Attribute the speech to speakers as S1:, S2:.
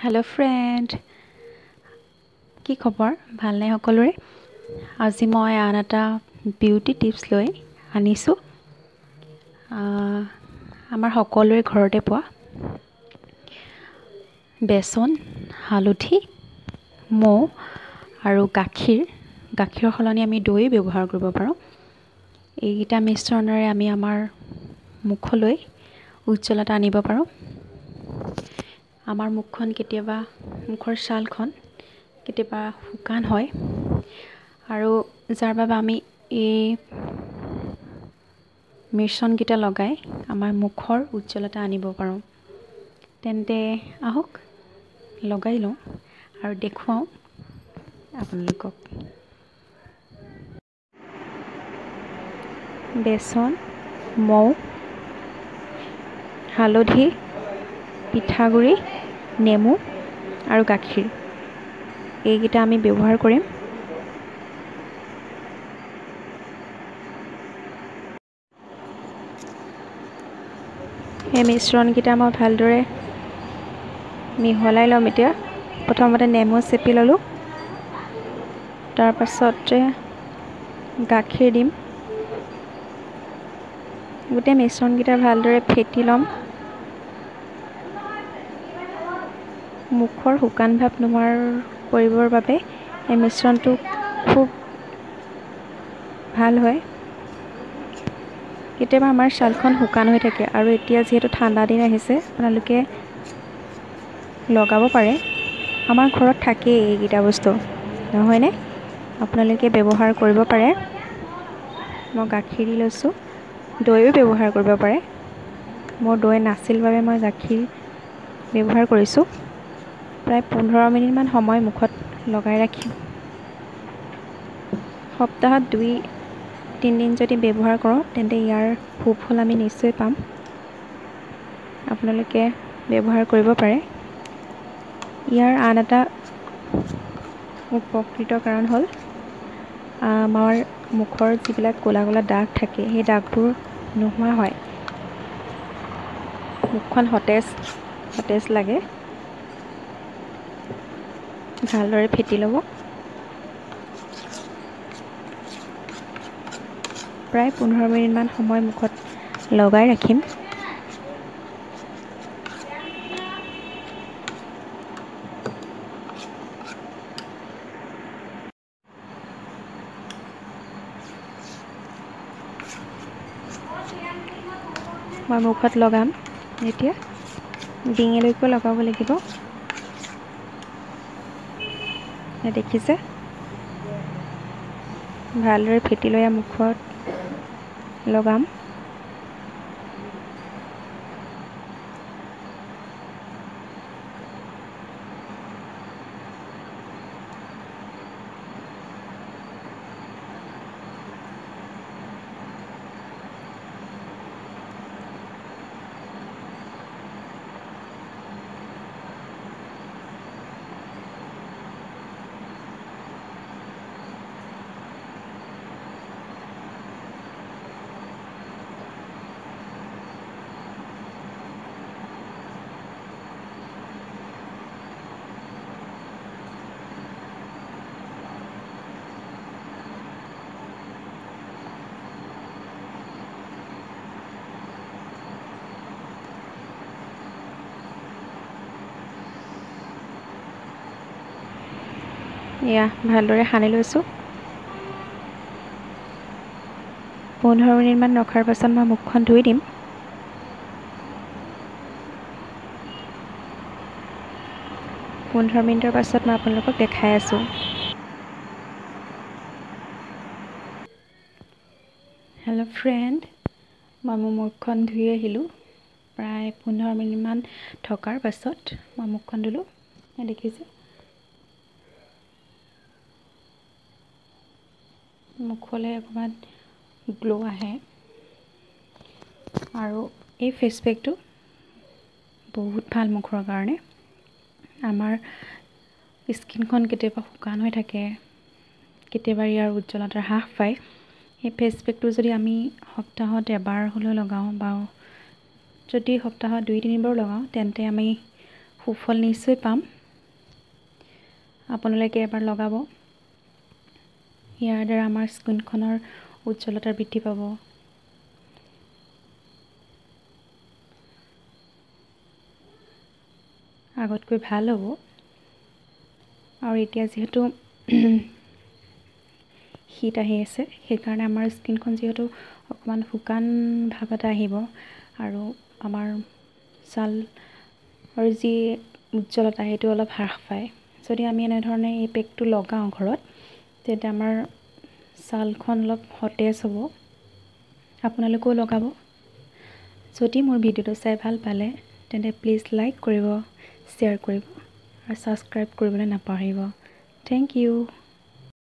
S1: Hello' friend, কি খবৰ? ভালনে সকলোৰে? আজি মই আন এটা বিউটি টিপছ লৈ আনিছোঁ। আমাৰ সকলোৰে ঘৰতে পোৱা বেচন, হালধি, মৌ আৰু গাখীৰ, গাখীৰৰ সলনি আমি দৈ ব্যৱহাৰ কৰিব পাৰোঁ। এইকেইটা মিশ্ৰণেৰে আমি আমাৰ মুখলৈ উজ্জ্বলতা আনিব পাৰোঁ। আমাৰ মুখখন কেতিয়াবা, মুখৰ ছালখন কেতিয়াবা শুকান হয় আৰু যাৰ বাবে আমি এই মিশ্ৰণকেইটা লগাই আমাৰ মুখৰ উজ্জ্বলতা আনিব পাৰোঁ। তেন্তে আহক লগাই লওঁ আৰু দেখুৱাওঁ আপোনালোকক। বেচন, মৌ, হালধি, পিঠাগুড়ি, নেমু আৰু গাখীৰ, এইকেইটা আমি ব্যৱহাৰ কৰিম। এই মিশ্ৰণকেইটা মই ভালদৰে মিহলাই ল'ম। এতিয়া প্ৰথমতে নেমু চেপি ল'লোঁ, তাৰপাছতে গাখীৰ দিম। গোটেই মিশ্ৰণকেইটা ভালদৰে ফেটি ল'ম। মুখৰ শুকান ভাৱ নোহোৱাৰ কৰিবৰ বাবে এই মিশ্ৰণটো খুব ভাল হয়। কেতিয়াবা আমাৰ ছালখন শুকান হৈ থাকে আৰু এতিয়া যিহেতু ঠাণ্ডা দিন আহিছে, আপোনালোকে লগাব পাৰে। আমাৰ ঘৰত থাকেই এইকেইটা বস্তু, নহয়নে? আপোনালোকে ব্যৱহাৰ কৰিব পাৰে। মই গাখীৰ দি লৈছোঁ, দৈও ব্যৱহাৰ কৰিব পাৰে। মোৰ দৈ নাছিল বাবে মই গাখীৰ ব্যৱহাৰ কৰিছোঁ। প্ৰায় 15 মিনিটমান সময় মুখত লগাই ৰাখিম। সপ্তাহত 2-3 দিন যদি ব্যৱহাৰ কৰোঁ, তেন্তে ইয়াৰ সুফল আমি নিশ্চয় পাম। আপোনালোকে ব্যৱহাৰ কৰিব পাৰে। ইয়াৰ আন এটা উপকৃত কাৰণ হ'ল, আমাৰ মুখৰ যিবিলাক ক'লা ক'লা দাগ থাকে, সেই দাগবোৰ নোহোৱা হয়। মুখখন সতেজ সতেজ লাগে। ভালদৰে ফেটি ল'ব। প্ৰায় 15 মিনিটমান সময় মুখত লগাই ৰাখিম। মই মুখত লগাম এতিয়া, ডিঙিলৈকো লগাব লাগিব। দেখিছে, ভালদৰে ফেটি লৈ মুখত লগাম। এয়া ভালদৰে সানি লৈছোঁ। 15 মিনিটমান ৰখাৰ পাছত মই মুখখন ধুই দিম। 15 মিনিটৰ পাছত মই আপোনালোকক দেখাই আছোঁ। হেল্ল' ফ্ৰেণ্ড, মই মোৰ মুখখন ধুই আহিলোঁ। প্ৰায় 15 মিনিটমান থকাৰ পাছত মই মুখখন ধুলোঁ। দেখিছে, মুখলৈ অকণমান গ্ল' আহে। আৰু এই ফেচ পেকটো বহুত ভাল মুখৰ কাৰণে। আমাৰ স্কিনখন কেতিয়াবা শুকান হৈ থাকে, কেতিয়াবা ইয়াৰ উজ্জ্বলতা হ্ৰাস পায়। এই ফেচ পেকটো যদি আমি সপ্তাহত এবাৰ হ'লেও লগাওঁ বা যদি সপ্তাহত 2-3 বাৰ লগাওঁ, তেন্তে আমি সুফল নিশ্চয় পাম। আপোনালোকে এবাৰ লগাব, ইয়াৰ দ্বাৰা আমাৰ স্কিনখনৰ উজ্জ্বলতা বৃদ্ধি পাব। আগতকৈ ভাল হ'ব। আৰু এতিয়া যিহেতু শীত আহি আছে, সেইকাৰণে আমাৰ স্কিনখন যিহেতু অকণমান শুকান ভাৱ এটা আহিব আৰু আমাৰ ছালৰ যি উজ্জ্বলতা সেইটো অলপ হ্ৰাস পায়। যদি আমি এনেধৰণে এই পেকটো লগাওঁ ঘৰত, তেন্তে আমাৰ ছালখন অলপ সতেজ হ'ব। আপোনালোকেও লগাব। যদি মোৰ ভিডিঅ'টো চাই ভাল পালে তেন্তে প্লিজ লাইক কৰিব, শ্বেয়াৰ কৰিব আৰু ছাবস্ক্ৰাইব কৰিবলৈ নাপাহৰিব। Thank you.